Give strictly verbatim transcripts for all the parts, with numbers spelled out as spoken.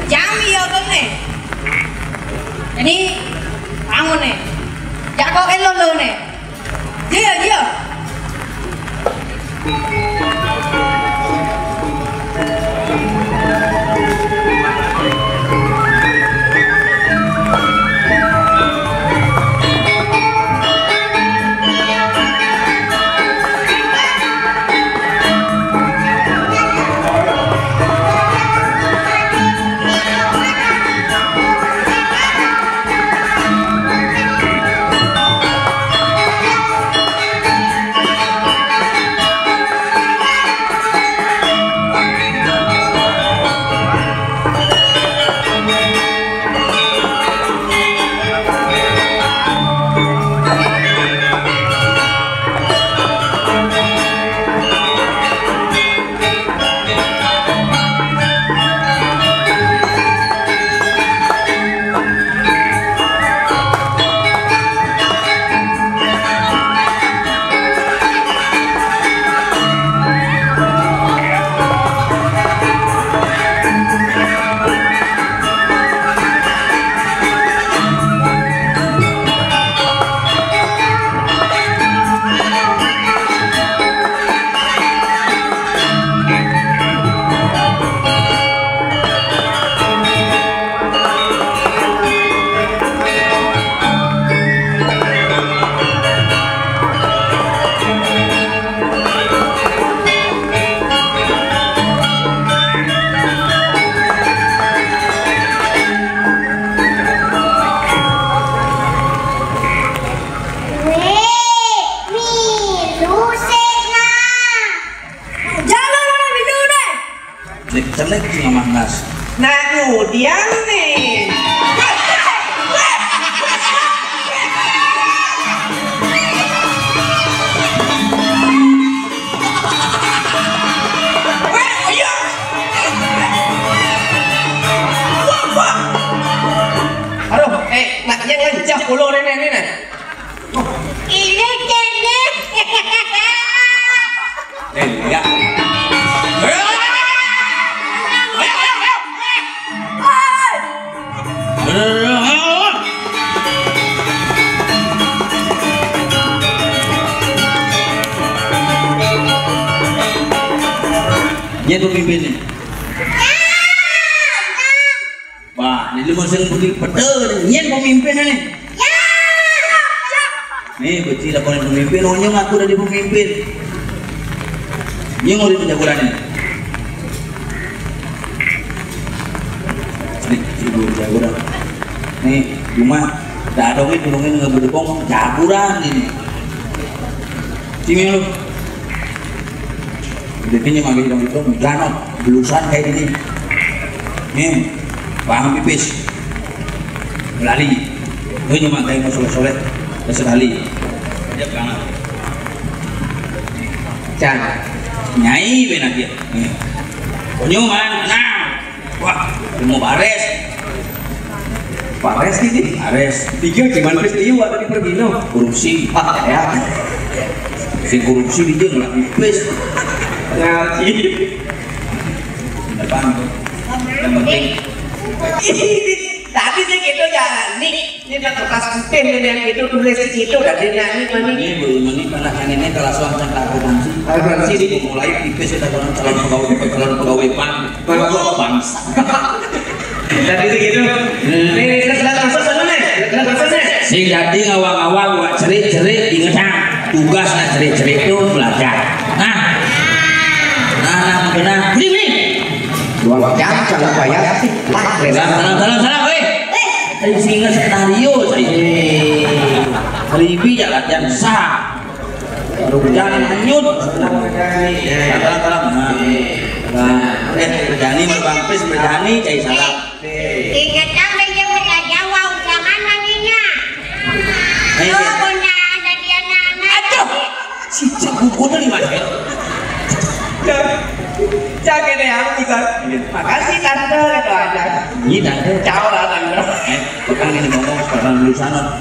Jam iya kene. Ini bangun nih. Jago elo lo nih. Iya, iya. Weh, milu sih, nah. Jangan, milu deh. Nek cenek sing aman nas. Nah, ngudian nih. Aduh, eh, nak yang ngencah pulau nenek ini, nah. Ini cenek. Eh, ya. Dia tuh pimpin nih. Wah, ini lu masih pergi pedel, nyén pemimpin ini. Ya. Nih, bocil laporan pemimpin, oh, nyong aku udah di pemimpin. Nyong udah jagoan ini. Nih, ibu jagoan. Nih, cuma dadongnya, dongnya nggak berdebong, jagoan ini. Sini lu. Jadi ini mah gitu, gitu, gano, belusan kayak gini. Nih, paham pipis. Melali. Gue cuma kayak mau soleh-soleh, sekali. Dia banget. Can. Nyai benar dia. Nih. Konyol, man. Nah. Wah, mau bares. Pares gitu. Pares. Tiga cuman pes liu ada di Permino. Korupsi. Ah, ya. Si korupsi di dia nggak pes. Ngaji. Depan. Yang penting. Tapi sih gitu, jangan nih. Ini udah kertas putih nih, yang itu tulis di situ, udah dia nyanyi, mani. Ini belum, ini pernah yang ini kelas uang tentang akuntansi. Akuntansi di mulai tipis kita, calon, calon pegawai, calon pegawai bank. Bangsa. Jadi segitu. Nih, nih, kita sudah langsung sana nih. Kita langsung nih. Sing jadi ngawang-ngawang buat cerik-cerik, inget, ah. Tugas nak cerik-cerik itu belajar. Nah. Nah, nah, benar. Beli, beli. Dua jam kalau bayar sih. Salam, salam, salam, salam, weh. Tadi singa senario tadi. Ribi jalan jam sah. Baru hujan hanyut. Salam, salam. Nah. Nah, eh, berjani, Bang Pis, berjani, cai salam. Ingat kami yang pernah Jawa, jangan manginya. Ayo. Oh, benar, ada dia anak-anak. Aduh. Si jago kudu di mana? Cak ini aku bisa. Makasih tante, gitu aja. Ini tante. Ciao lah tante. Eh, bukan ini ngomong sekarang dulu sana.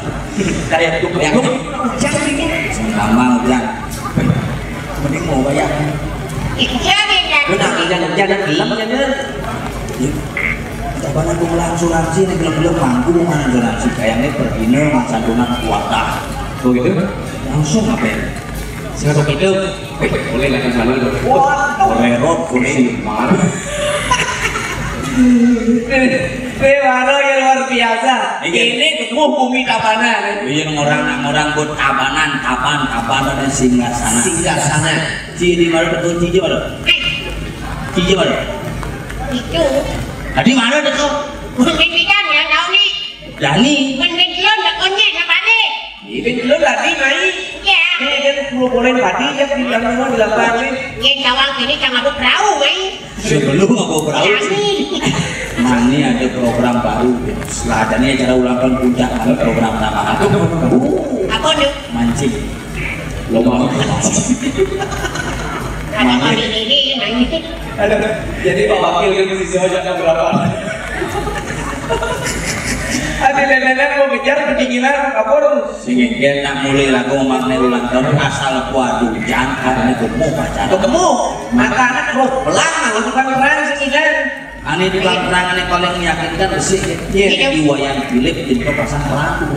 Kayak tuh, kayak tuh. Jangan ini. Sama, jangan. Mending mau bayar. Iya, iya. Benar, jangan, jangan gelem, jangan. Apa nanti melangsungan sih, ini belum-belum manggung, mana asuransi? Kayaknya pergi nih, masa dona kuatah. Begitu? Langsung apa ya? Saya begitu. Boleh lagi malu. Wah, boleh rok kursi. Mar. Ini baru yang luar biasa. Iya. Ini gemuh bumi Tabanan. Iya, orang, orang buat Tabanan, Taban, Tabanan, singgah sana. Singgah sana. Ci di mana betul, Ci di mana? Ci di mana? Itu. Tadi mana dia tuh? Pendidikan ya, tahu nih. Dani. Pendidikan, tak punya, siapa nih? Ini dulu tadi, Mai. Ya. Ini kan sepuluh polen tadi, ya, di dalam rumah, di lapangan, nih. Ini tawang ini, sama aku perahu, Mai. Sebelum aku perahu, Kami. Mani ada program baru. Setelah ada nih acara ulang tahun puncak, ada program tambahan. Uh, Apa tuh? Mancing. Lomba mancing. Ada Mani. Kali ini, Mai. Ada. Jadi Pak Wakil kan mesti jawab jam berapa? Ada nenek mau kejar kedinginan, apa tuh? Sing engke nak mulai lagu makna ulang tahun asal kuadu jan katanya gemuk pacaran. Gemuk. Mata anak roh belang, lalu tukang perang sing idan. Ane tukang perang ane paling meyakinkan besi. Iya. Di wayan Philip pintu pasang perahu.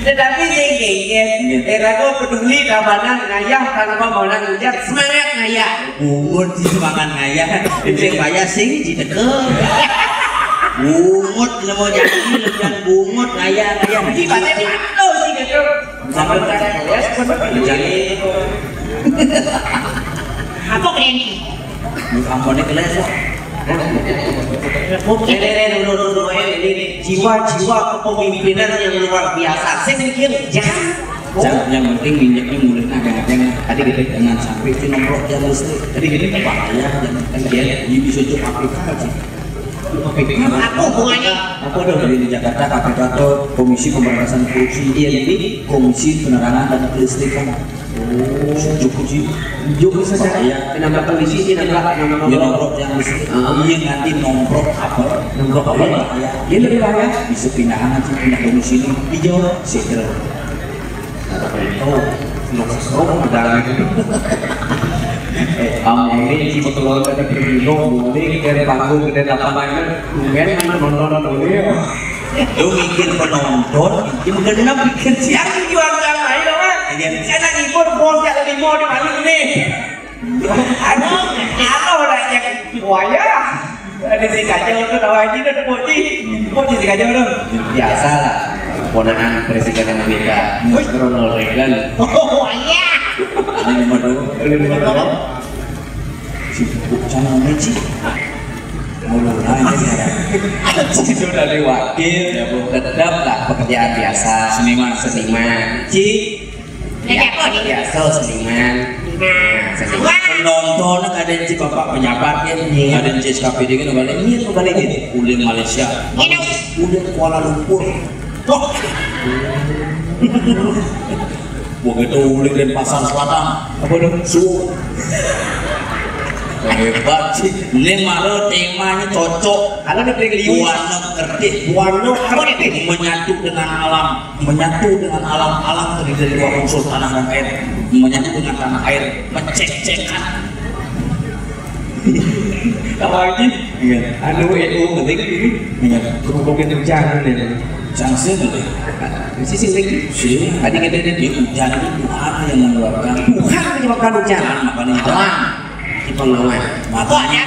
Tetapi sing kengken, Iya. Era kok peduli kabanan ngayah tanpa menang hujan, semangat ngayah. Bungut sih semangat ngayah. Sing bayar sing diteke. Bungut nemu jadi dan bungut ngayah ngayah. Di mana itu sih gitu? Sampai tak kelas pun jadi. Apa keren? Ampun, ini kelas ya. Ini, ini, ini, ini, ini, ini, ini, jiwa-jiwa kepemimpinan yang luar biasa. Saya mikir, jangan. Jangan, yang penting minyaknya mulai ada-ada. Tadi kita jangan sampai itu nomplok yang mesti. Tadi kita bahaya, jangan kan dia, ini bisa cuma aplikasi. Apa hubungannya? Apa tuh? Jadi di Jakarta K P K tuh Komisi Pemberantasan Korupsi, iya, ini Komisi Penerangan dan Kelistrikan. Oh, cukup sih. Jauh bisa saja. Bahaya. Kenapa polisi sih, kenapa, kenapa Iya, nomplok? Nomplok yang mesti. Ah. Iya, nanti nomplok apa? Nomplok apa? Bahaya. Ini lebih bahaya. Bisa pindahan aja, pindah domisili. Hijau, segera. Oh, nomplok, udah gitu. Eh, kamu ini si betul ada pergi, no, ini dari panggung, dari lapangan, mungkin nonton dulu ya. Lu mikir penonton, yang genep mikir siang juga nggak main, Bang. Iya. Saya nak ngibur, bos, yang lebih mau di mana nih? Aduh, apa orang yang wayah? Ada si kacau tuh, tahu aja tuh, Poci. Poci si kacau tuh. Biasa lah, ponakan Presiden Amerika, Ronald Reagan. Oh, iya. Ini mah tuh. Ini mah tuh. Sibuk sama Meci. Mau lu nanya ya. Sudah lewat. Ya, Bu. Tetap lah pekerjaan biasa. Seniman. Seniman. Ci. Ya, apa nih? Biasa seniman. Nah, seniman. Penonton kadang si bapak pejabat ya. Iya. Kadang si S K P D kan balik. Iya, tuh balik gitu. Udah Malaysia. Iya, dong. Udah Kuala Lumpur. Wah. Begitu ulik Denpasar Selatan. Apa tuh? Su. Hebat sih. Ini malah temanya cocok. Kalau di Pring Liu. Buana kertih. Buana kertih. Menyatu dengan alam. Menyatu dengan alam. Alam terdiri dari dua unsur, tanah dan air. Menyatu dengan tanah air. Mencek-cekan. Tahu lagi? Iya. Anu, E O, ngerti kan ini? Iya. Kerupuk itu jangan ya. Jangan sih, ngerti. Sisi lagi. Sih. Tadi kita ada di hujan itu Tuhan yang mengeluarkan. Tuhan menyebabkan hujan. Tuhan, makanya hujan. Alam. Di pengawan. Makanya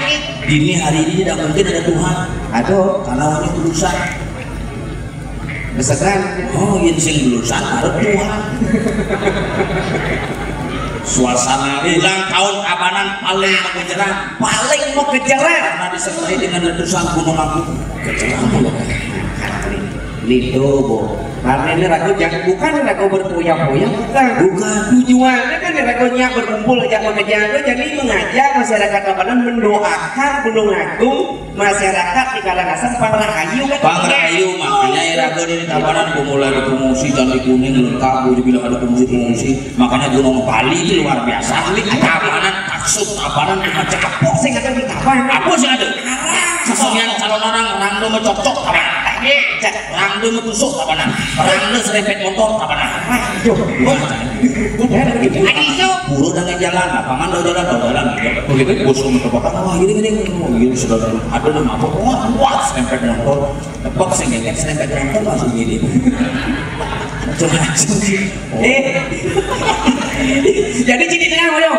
dini hari ini tidak mungkin ada Tuhan. Aduh. Karena hanya urusan. Besekan. Oh, yang sing belusan harus Tuhan. Suasana ulang tahun Tabanan paling menggejerang. Paling menggejerang. Karena disertai dengan letusan Gunung Agung. Gejerang. Ini tuh, Bu. Karena ini ragu jangan, bukan ragu berpoya-poya, bukan. Bukan. Tujuannya kan ragunya berkumpul aja sama jago, jadi mengajak masyarakat Tabanan mendoakan Gunung Agung, masyarakat di Karangasem pang rahayu kan. Pang rahayu, makanya ya ragu di Tabanan, Bu, mulai ada pengungsi, Candi Kuning lengkap, Bu, dibilang ada pengungsi-pengungsi. Makanya Gunung Bali itu luar biasa. Tabanan, taksub Tabanan, cuma cekap. Apa sih ada di Tabanan? Apa sih ada? Sesuaian calon orang, orang lu mau cocok, Tabanan. Cak, rangda matusuk, tabanan. Rangda serempet motor, tabanan. Aduh. Wah, ada isu. Pura dengan jalan, lapangan dah jalan, dah jalan. Begitu, bos mau tebak, wah, gini, gini, gini, gini, sudah, sudah. Ada nama apa? Wah, wah, serempet motor. Tebak sih, kan, serempet motor langsung gini. Macam-macam sih. Eh. Jadi, jadi tengah, ayo.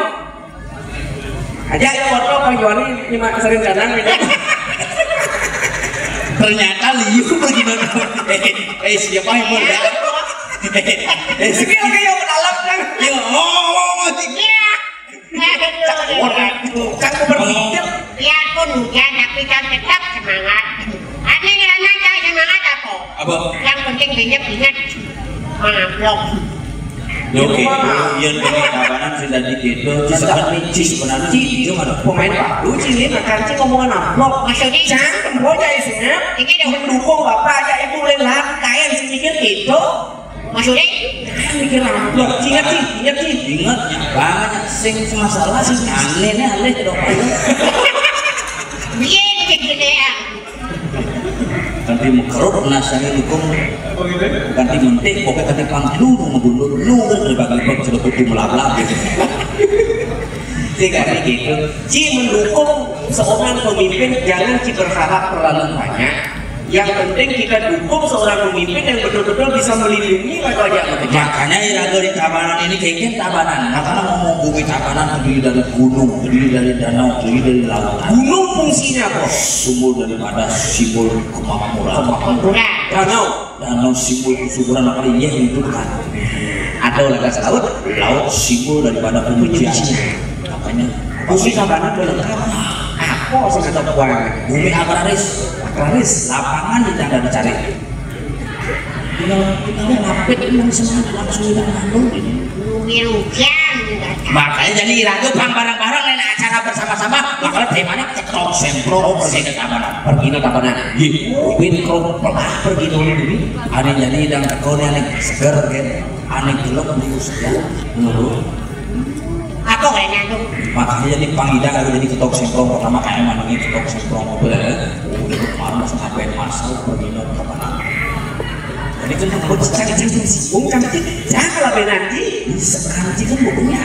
Aja ya, foto Bang Joni, ini mah sering kadang gitu. Ternyata liu pergi nonton. Eh, eh, siapa yang mau dah? Eh, eh, Oke, oke, yuk, dalam, kan? Yo, oh, oh, oh, iya. Orang itu kan berpikir. Biarpun hujan, tapi kan tetap semangat. Aneh, yang nanti semangat apa? Apa? Yang penting banyak ingat. Maaf, loh. Yo, oke, yang ini kawanan sudah di gitu. Ci sebenarnya, ci sebenarnya, ci, cuma ada pemain baru, ci ini, nah, kan, ci ngomongan amplop. Maksudnya? Jangan, tempo aja isinya. Ini dong. Mendukung bapak aja, ibu, lain lain, kayak si mikir gitu. Maksudnya? Jangan mikir amplop, ingat, ci, ingat, ci. Ingat, banyak sing masalah sih, aneh nih, aneh dong. Iya, gitu deh, ya. Kanti mengkeruk, nasanya dukung. Kanti mentik, pokoknya kanti panggilu, nu magundul, nu kan dibagi-bagi, sudah putih melablah gitu. Sih, kayak gitu. Ci mendukung seorang pemimpin, jangan ci berharap terlalu banyak. Yang penting kita dukung seorang pemimpin yang betul-betul bisa melindungi rakyat. Makanya iraga di Tabanan ini, kengken Tabanan. Makanya ngomong bumi Tabanan terdiri dari gunung, terdiri dari danau, terdiri dari lautan. Gunung fungsinya apa? Sumber daripada simbol kemakmuran. Kemakmuran. Danau. Danau simbol kesuburan, apa iya hidup kan. Ada lagas laut, laut simbol daripada penyucian. Makanya bumi Tabanan udah lengkap. Apa sih kata buang? Bumi agraris. Agraris. Lapangan di tanda dicari. Tinggal, tinggal lapit ini semangat langsung hilang mandul ini. Bumi hujan. Makanya jadi iraga pang bareng-bareng, lain acara bersama-sama. Makanya temanya cetok semprong pergi ke Tabanan. Pergi ke Tabanan. Iya. Win kau pelah pergi dulu ini. Aneh jadi idang teko nih, aneh seger kan. Aneh gelap nih, seger. Menurut. Apa kayaknya tuh? Makanya jadi pang idang, aku jadi cetok semprong pertama, kayak mana nih cetok semprong apa ya? Udah kemarin masih ngapain, masuk pergi ke Tabanan. Jadi kan aku cari-cari singgung kan, cik. Jangan lah, Ben, nanti. Bisa kan, cik, kan bukunya.